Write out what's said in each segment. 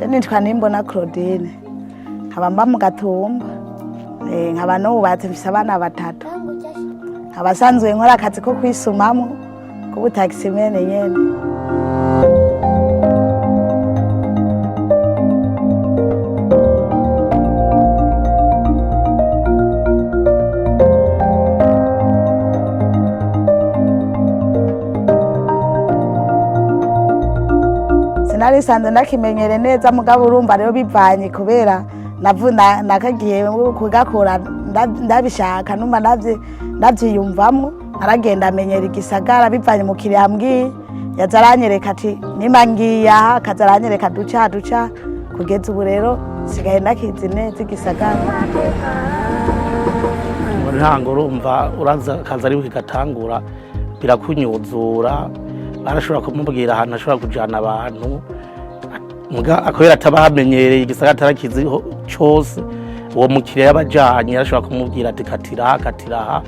Nitwa Nimbona Claudine, nkaba mba mu Gatumba, nkaba nubatse, mfise abana batatu, nkaba sanzwe nkora akazi ko kwisumamwo k'ubutaximene nyene. Sinari sanzwe ndakimenyere neza, mugabo urumva rero bivanye kubera nakagiye kugakora ndabishaka, numva ndavyiyumvamwo. Naragenda amenyera igisagara bivanye umukiriya ambwiye, yaza aranyereka ati nimba ngiye aha, akaza aranyereka duca duca, kugeza ubu rero nsigaye ndakizi neza igisagara. Mu ntango urumva uraza akazi ari kigatangura birakunyuzura, barashobora kumubwira ahantu ashobora kujana abantu, kubera ataba hamenyereye igisagara, atarakizi cose, uwo mukiriya yabajanye yarashobora kumubwira ati katira aha, katira aha.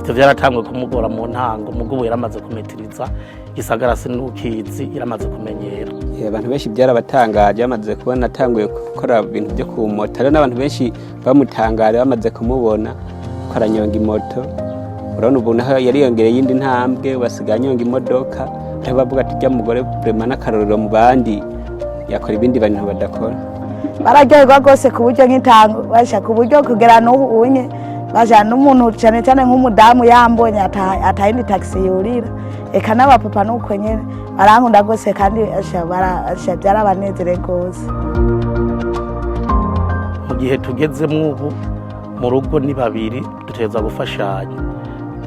Ivyo vyaratanguye kumugora mu ntango, muga ubu yaramaze kumetiriza igisagara, sinukizi, yaramaze kumenyera. Abantu benshi byarabatangaje bamaze kubona atanguye gukora ibintu byo ku moto. Hariho n'abantu benshi bamutangara bamaze kumubona ko aranyonga imoto. Urabona ubu naho yariyongereye iyindi ntambwe, basigaye anyonga imodoka. Hariho bavuga ati urya mugore vraiment n'akarorero mu bandi, yakora ibindi bintu badakora. Bararyoherwa rwose ku buryo nk'itango basha, ku buryo kugera n'ubu unye basha n'umuntu, cyane cyane nk'umudamu yambonye atayindi taxi yurira, eka n'abapapa nuko nyene barankunda rwose, kandi basha byarabanezere rwose. Mu gihe tugezemwo ubu, mu rugo ni babiri, dutegerezwa gufashanya,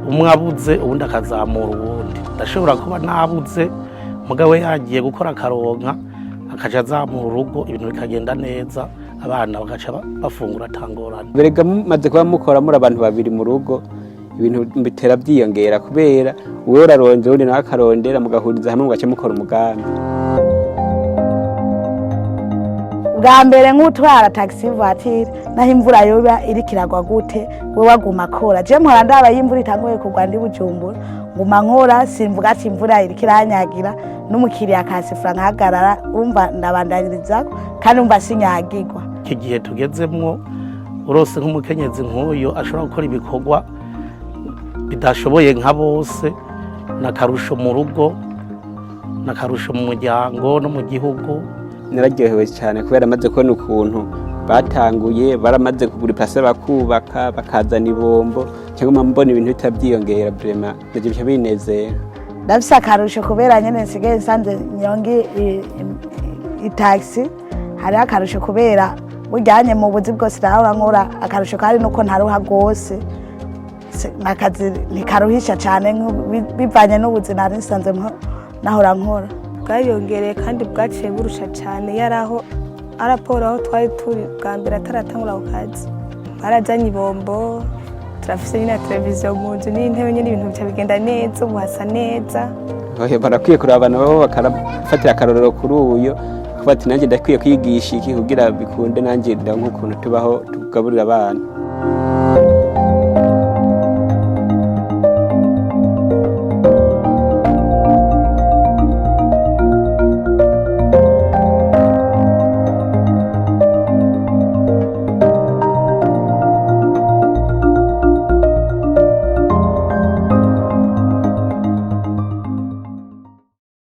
umwe abuze uwundi akazamura uwundi. Ndashobora kuba nabuze, mugabo yagiye gukora akaronka, akaja azamura urugo, ibintu bikagenda neza, abana bagaca bafungura atangorane. Berega mumaze kuba mukora muri abantu babiri mu rugo, ibintu bitera byiyongera, kubera uwe urarondera, uwundi nawe akarondera, mugahuriza hamwe mugaca mukora umugambi. Bwa mbere nk'utwara taxi voiture, naho imvura yoba iriko iragwa gute, we waguma akora. Je mpora ndaba iyo imvura itanguye kugwa ndi Bujumbura, nguma nkora, simvuga ati imvura iriko iranyagira, n'umukiriya akasifura nkahagarara, urumva ndabandanyirizako kandi umva sinyagirwa. Iki gihe tugezemwo, urose nk'umukenyezi nk'uyu ashobora gukora ibikorwa bidashoboye nka bose, n'akarusho mu rugo, n'akarusho mu muryango no mu gihugu. Nararyohewe cyane kubera amaze kubona ukuntu batanguye, baramaze kugura ipasi, bakubaka, bakazana ibombo, cyangwa mbona ibintu bitabyiyongera, vraiment navyo bica binezera. Ndafise akarusho kubera nyene nsigaye nsanze nyonga itaxi. Hariho akarusho kubera buryanye mu buzi bwose ndahora nkora, akarusho kari nuko ntaruha rwose. Nakazi ntikaruhisha cane bivanye n'ubuzi nari nsanzwe nahora nkora. Bwariyongereye kandi bwaciye burusha cyane. Yari aho araporo aho twari turi bwa mbere ataratangura ako kazi, barazanye ibombo, turafise nyine na televiziyo mu nzu n'intebe nyine, ibintu bica bigenda neza, ubu hasa neza. Oya, barakwiye kuraba nabo bakarafatira akarorero kuri uyo, kuba ati nanjye ndakwiye kwigisha iki kugira bikunde, nanjye ndabona ukuntu tubaho tugaburira abana.